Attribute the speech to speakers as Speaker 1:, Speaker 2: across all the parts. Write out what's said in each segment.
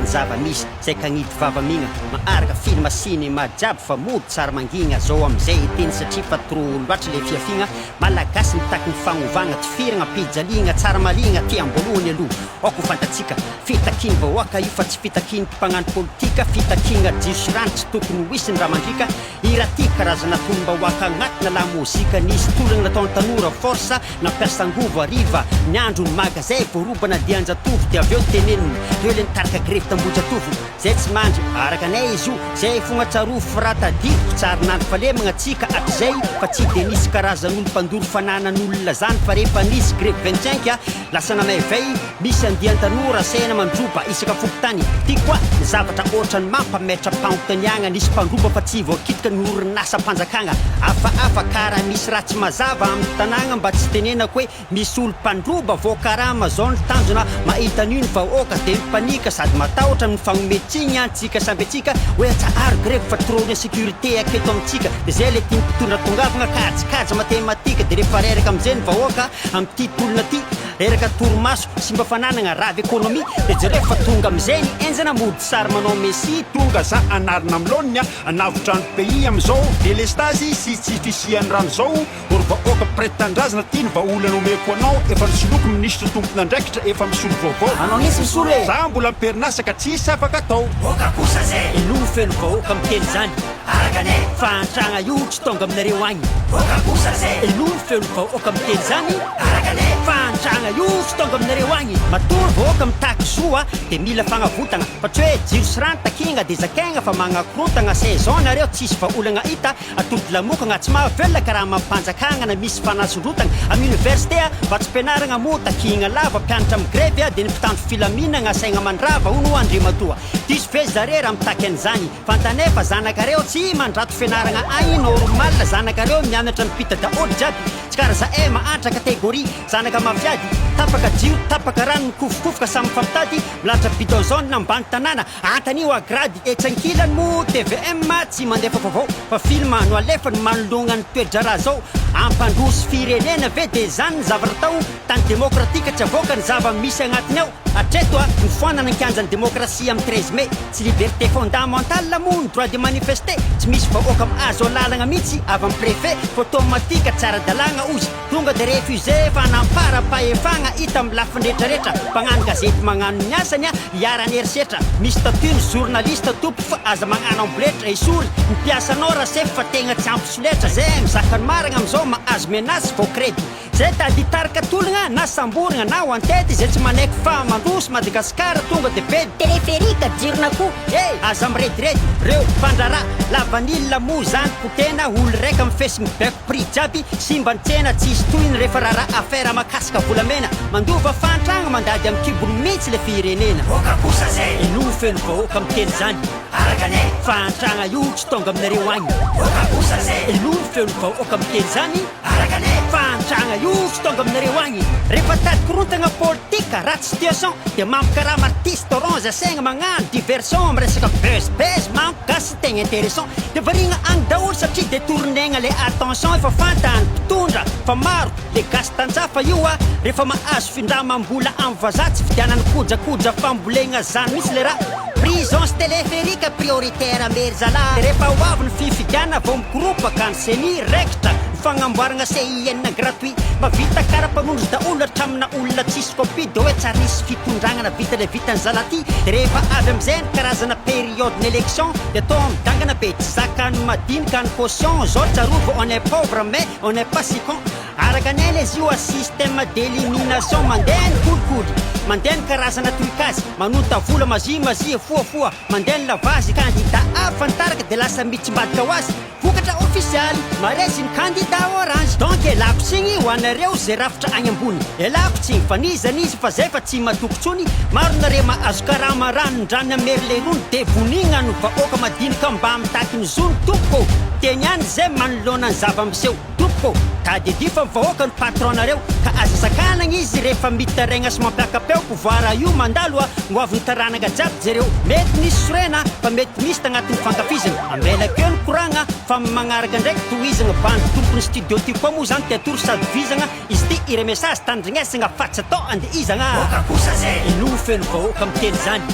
Speaker 1: Araka ny zava-misy, zay kagnidy vava migna Maharaka film cinéma jiaby fa mody tsary mangigna Zao amizay hiteny satria fa trop loatra le fiafigna Malagasy mitaky ny fagnovagna Tifiragna ampijaliagna tsara marigna Aty amboalohany aloha aoka ho fantatsika Fitakian'ny vahoaka io fa tsy fitakian'ny mpagnano politika Fitakiagna jiro sy rano tsy tokony ho hisy ny raha mandriaka Hira ty karazana tolom-bahoaka agnatina lamozika Nisy tologna nataon'ny tanora force nampiasa angovo hariva Ny andro ny magazay voarobana dian-jatovo Dia avy eo tenenina reo le nitarika grevy t'Ambohijatovo Zay tsy mandry araka anay izy io Zay fogna tsarovy fa raha tadidiko tsary nandry fahalemagna tsika hatrizay Fa tsy de nisy karazan'olo mpandoro fananan'olona zany Fa rehefa nisy grevy 25 lasa namaivay Misy andian-tanora asaina mandroba isaka fokontany Ty koa ny zavatra ohatran'ny mampametra-panontaniagna Nisy mpandroba fa tsy voakitika ny orinasam-panjakagna Hafahafa kara misy raha tsy mazava amin'ny tanàgna Mba tsy tenenako hoe misy olo mpandroba voakarama Zao ny tanjona mahita an'io ny vahoaka de mipanika Sady matahotra ny mifagnome tsigny antsika samby antsika Hoe atsaharo grevy fa trop ny insécurité aketo amintsika De zay le tian'ny mpitondra tongavagna kajikajy matematika De rehefa reraka amizay ny vahoaka amin'ity tolona ty Reraka torimaso sy mba fananagna rava économie de jereo fa tonga amizay ny enjana mody sary manao messie.
Speaker 2: Tonga za anarina am laoniny a anavotra ny pays amizao delestazy sy tsy fisian'ny rano zao or vahoaka mpiray tanindrazana ty ny vahaolana omeko anao efa nisoloky minisitra tompon'andraikitra efa misolo vaovao
Speaker 1: Anao mihitsy misolo e!
Speaker 2: za mbola am-perinasa ka tsisy afaka atao.
Speaker 1: Oka kosa zay! Inoa feno vahoaka miteny zany? Araka ny fahantragna io tsy tonga aminareo agny. Oka kosa zay! Inoa ny feon'ny vahoaka miteny zany? Araka ny fahantragna io tsy tonga aminareo agny. Matoa ny vahoaka mitaky zo a de mila fagnavotagna fa tsy hoe jiro sy rano takigna de zakaigna fa magnakorontagna saison nareo tsisy vahaolagna hita atody lamokagna tsy mahavelona karaha amam-panjakagna na misy fanasondrotagna am université a vatsim-pianaragna moa takigna lava mpianatra migrevy a de ny mpitandro filaminagna asaigna mandrava hono oa andriamatoa diso ve zare raha mitaky an'izany Fantanay fa zanakareo tsy mandrato fianaragna agny normal zanakareo mianatra mipita daholo jiaby tsy kara zahay mahantra catégorie zanaka mafiady tapaka jiro tapaka rano mikofokofoka samy mifampitady milahatra bidon jaune ambany tanàna antanio agrady etsy ankilany moa tvm tsy mandefa vaovao fa film no alefany manoloagna ny toe-draharaha zao ampandroso firenena ve de zany ny zavatra atao tany demokratika tsy avoaka ny zava misy agnatiny ao Hatreto a, nofoanana ny kianjan'ny demokrasia amin'ny 13 mai, tsy liberté fondamentale moa ny droit de manifester, tsy misy vahoaka mahazo alalagna mihitsy avy amin'ny préfet fa automatique tsy ara-dalàgna ozy, tonga de refusé fanamparam-pahefagna hita amin'ny lafiny retraretra, mpagnano gazety magnano ny asany a, iharan'ny herisetra, misy statut ny journaliste tompoko fa aza magnano amboletra, esory ny mpiasanao rasefo fa tegna tsy ampy soletra, zay mizaka ny marigna amizao mahazo menace vao credy. Zay tady hitarika tologna na samborigna na ho antety zay tsy manaiky fa mandroso Madagascar tonga de bedy. Téléphérique jiron'akoho eh! Aza mirediredy reo mpandraharaha lavanila moa zany potena olo raika mifesy mibaiko prix jiaby simba ny tsena tsisy tohiny refa raharaha affaire makasika volamena mandova fahantragna mandady am kibony mitsy le firenena. Oka kosa zay! Inoa feno vahoaka miteny zany? Araka ny fahantragna io tsy tonga aminareo agny. Oka kosa zay! Inoa feno vahoaka miteny zany? Araka ny fahantragna io tsy tonga aminareo agny. Rehefa tady korontagna politika, ratsy situation dia mampikarama artiste orange asaigna magnano diversion miresaka buzz buzz manko gasy tegna interessant dia variagna agny daholo satria detournegna le attention efa fantany mpitondra fa maro le gasy tantsaha fa io a rehefa mahazo findramam-bola am vazaha tsy vidianany kojakoja fambolegna zany mihitsy le raha Prison sy téléphérique prioritaire mery zalahy rehefa ho avy ny fifidianana vao mikoropaka ny ceni raikitra ny fagnamboaragna CIN gratuit mba vita karapanondro daholo hatramina olona tsisy copie de hoe tsary nisy fitondragnana vita le vitan'ny zalahy ty de rehefa avy amizay ny karazana période ny élection de atao midangana be tsy zakan'ny madinika ny caution zao tsarovy on est pauvre mais on est pas si con Araka ny aina izy io a système d'élimination mandeha ny kolikoly, mandeha ny karazana trucage, manonta vola mazia mazia, fohafoha, mandeha ny lavage, candidat hafa nitarika dia lasa mitsimbadika ho azy, vokatra ofisialy, maresy ny candidat orange, donc elako tsigny ho anareo ze rafitra agny ambony, elako tsigny fa n'iza n'iza fa zay fa tsy matoky tsony, maro nare mahazo karama ranondranony am lerony de vonigna ny vahoaka madinika mba mitaky ny zony tompoko, teny ihany zay manoloana ny zava-miseho. Tompoko ô, tadidio fa ny vahoaka no patron-nareo ka aza sakanagna izy rehefa mitaraigna sy mampiaka-peo, pouvoir io mandalo a, ho avin'ny taranaka jiaby jereo, mety nisy sorena fa mety misy tagnatin'ny fankafizana, ambelako eo ny koragna fa. Fa amin'ny magnaraka ndraiky tohizagna bandy tompony studio ty koa moa zany te atoro sady vizagna izy ty ire message tandrignesagna fa tsy atao andihizagna. Inoa feno vahoaka miteny zany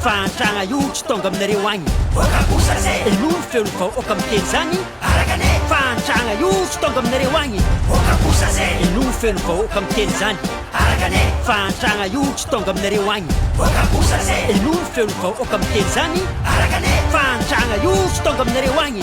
Speaker 1: fahantragna io tsy tonga aminareo agny. Inoa feno vahoaka miteny zany fahantragna io tsy tonga aminareo agny. Inoa feno vahoaka miteny zany fahantragna io tsy tonga aminareo agny. Inoa feno vahoaka miteny zany fahantragna io tsy tonga aminareo agny.